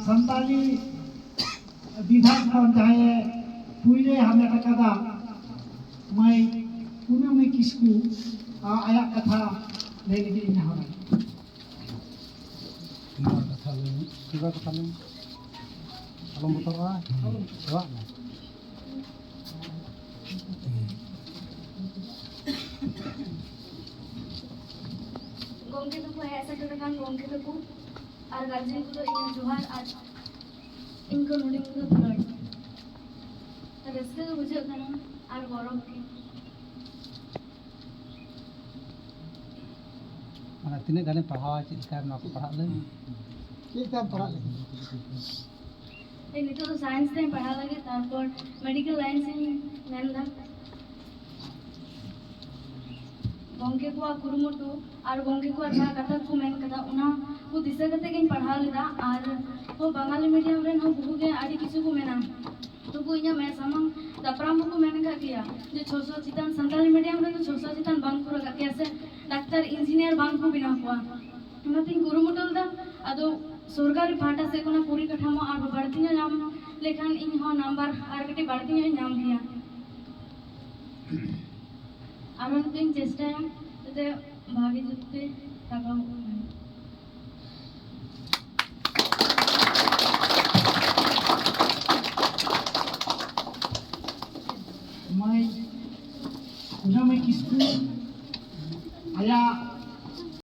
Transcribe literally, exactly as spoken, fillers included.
ᱥᱟᱱᱛᱟᱲᱤ ᱵᱤᱵᱷᱟᱜᱽ ᱠᱷᱚᱱ ᱡᱟᱦᱟᱸᱭᱮ ᱯᱩᱭᱞᱟᱹᱭ ᱦᱟᱢᱮᱴ ᱟᱠᱟᱫᱟ, ᱢᱟᱹᱭ ᱠᱩᱱᱟᱹᱢᱤ ᱠᱤᱥᱠᱩ, ᱟ-, ᱟᱭᱟᱜ ᱠᱟᱛᱷᱟ ᱞᱟᱹᱭ ᱞᱟᱹᱜᱤᱫ ᱤᱧ ᱱᱮᱦᱚᱨᱟ᱾ ᱢᱤᱫ ᱵᱟᱨ ᱠᱟᱛᱷᱟ ᱞᱟᱹᱭ ᱢᱮ᱾ ᱢᱤᱫ ᱵᱟᱨ ᱠᱟᱛᱷᱟ ᱞᱟᱹᱭ ᱢᱮ᱾ ᱟᱞᱚᱢ ᱵᱚᱛᱚᱨᱚᱜᱼᱟ᱾ ᱪᱟᱞᱟᱜ ᱢᱮ᱾ ᱜᱚᱢᱠᱮ ᱛᱟᱠᱚ, ᱦᱮᱡ ᱥᱮᱴᱮᱨ ᱟᱠᱟᱱ ᱜᱚᱢᱠᱮ ᱛᱟᱠᱚ ᱟᱨ ᱜᱟᱨᱡᱮᱱ ᱠᱚᱫᱚ ᱤᱧᱟᱹᱜ ᱡᱚᱦᱟᱨ ᱟᱨ ᱤᱧ ᱠᱚ ᱱᱚᱰᱮ ᱠᱚᱫᱚ ᱫᱩᱞᱟᱹᱲ᱾ ᱨᱟᱹᱥᱠᱟᱹ ᱜᱮ ᱵᱩᱡᱷᱟᱹᱜ ᱠᱟᱱᱟ ᱟᱨ ᱜᱚᱨᱚᱵᱽ ᱜᱮ᱾ ᱢᱟᱱᱮ ᱛᱤᱱᱟᱹᱜ ᱜᱟᱱᱮᱢ ᱯᱟᱲᱦᱟᱣᱟ, ᱪᱮᱫ ᱞᱮᱠᱟ ᱱᱚᱣᱟ ᱠᱚ ᱯᱟᱲᱦᱟᱜ ᱞᱟᱹᱜᱤᱫ? ᱪᱮᱫ ᱞᱮᱠᱟᱢ ᱯᱟᱲᱦᱟᱜ ᱞᱟᱹᱜᱤᱫ? ᱦᱮᱸ, ᱱᱤᱛᱚᱜ ᱫᱚ ᱥᱟᱭᱮᱱᱥ ᱛᱮᱧ ᱯᱟᱲᱦᱟᱣ ᱞᱟᱹᱜᱤᱫ, ᱛᱟᱨᱯᱚᱨ ᱢᱮᱰᱤᱠᱮᱞ ᱞᱟᱭᱤᱱᱥ ᱤᱧ ᱢᱮᱱ ᱮᱫᱟ᱾ ᱜᱚᱢᱠᱮ ᱠᱚᱣᱟᱜ ᱠᱩᱨᱩᱢᱩᱴᱩ ᱟᱨ ᱜᱚᱢᱠᱮ ᱠᱚᱣᱟᱜ ᱡᱟᱦᱟᱸ ᱠᱟᱛᱷᱟ ᱠᱚ ᱢᱮᱱ ᱠᱟᱫᱟ, ᱚᱱᱟ ᱠᱚ ᱫᱤᱥᱟᱹ ᱠᱟᱛᱮ ᱜᱤᱧ ᱯᱟᱲᱦᱟᱣ ᱞᱮᱫᱟ᱾ ᱟᱨ ᱦᱚᱸ ᱵᱟᱝᱟᱞᱤ ᱢᱤᱰᱤᱭᱟᱢ ᱨᱮᱱ ᱦᱚᱸ ᱵᱚᱦᱩ ᱜᱮ ᱟᱹᱰᱤ ᱠᱤᱪᱷᱩ ᱠᱚ ᱢᱮᱱᱟ᱾ ᱛᱚᱵᱩ ᱤᱧᱟᱹᱜ ᱢᱮᱫ ᱥᱟᱢᱟᱝ ᱫᱟᱯᱨᱟᱢ ᱦᱚᱸᱠᱚ ᱢᱮᱱ ᱟᱠᱟᱫ ᱜᱮᱭᱟ ᱡᱮ ᱪᱷᱚᱥᱚ ᱪᱮᱛᱟᱱ, ᱥᱟᱱᱛᱟᱲᱤ ᱢᱤᱰᱤᱭᱟᱢ ᱨᱮᱫᱚ ᱪᱷᱚᱥᱚ ᱪᱮᱛᱟᱱ ᱵᱟᱝ ᱠᱚ ᱨᱟᱠᱟᱵ ᱜᱮᱭᱟ, ᱥᱮ ᱰᱟᱠᱛᱟᱨ ᱤᱧᱡᱤᱱᱤᱭᱟᱨ ᱵᱟᱝ ᱠᱚ ᱵᱮᱱᱟᱣ ᱠᱚᱣᱟ᱾ ᱚᱱᱟᱛᱤᱧ ᱠᱩᱨᱩᱢᱩᱴᱩ ᱞᱮᱫᱟ᱾ ᱟᱫᱚ ᱥᱚᱨᱠᱟᱨᱤ ᱯᱟᱦᱴᱟ ᱥᱮᱫ ᱠᱷᱚᱱᱟᱜ ᱯᱚᱨᱤᱠᱟᱴᱷᱟᱢᱳ ᱟᱨᱦᱚᱸ ᱵᱟᱹᱲᱛᱤ ᱧᱚᱜ ᱧᱟᱢ ᱞᱮᱠᱷᱟᱱ ᱤᱧ ᱦᱚᱸ ᱱᱟᱢᱵᱟᱨ ᱟᱨ ᱠᱟᱹᱴᱤᱡ ᱵᱟᱹᱲᱛᱤ ᱧᱚᱜ ᱤᱧ ᱧᱟᱢ ᱜᱮᱭᱟ᱾ ᱟᱨᱦᱚᱸ ᱱᱤᱛᱚᱜ ᱤᱧ ᱪᱮᱥᱴᱟᱭᱟ ᱡᱟᱛᱮ ᱵᱷᱟᱜᱮ ᱡᱩᱛ ᱛᱮ ᱨᱟᱠᱟᱵᱚᱜ ᱢᱟ᱾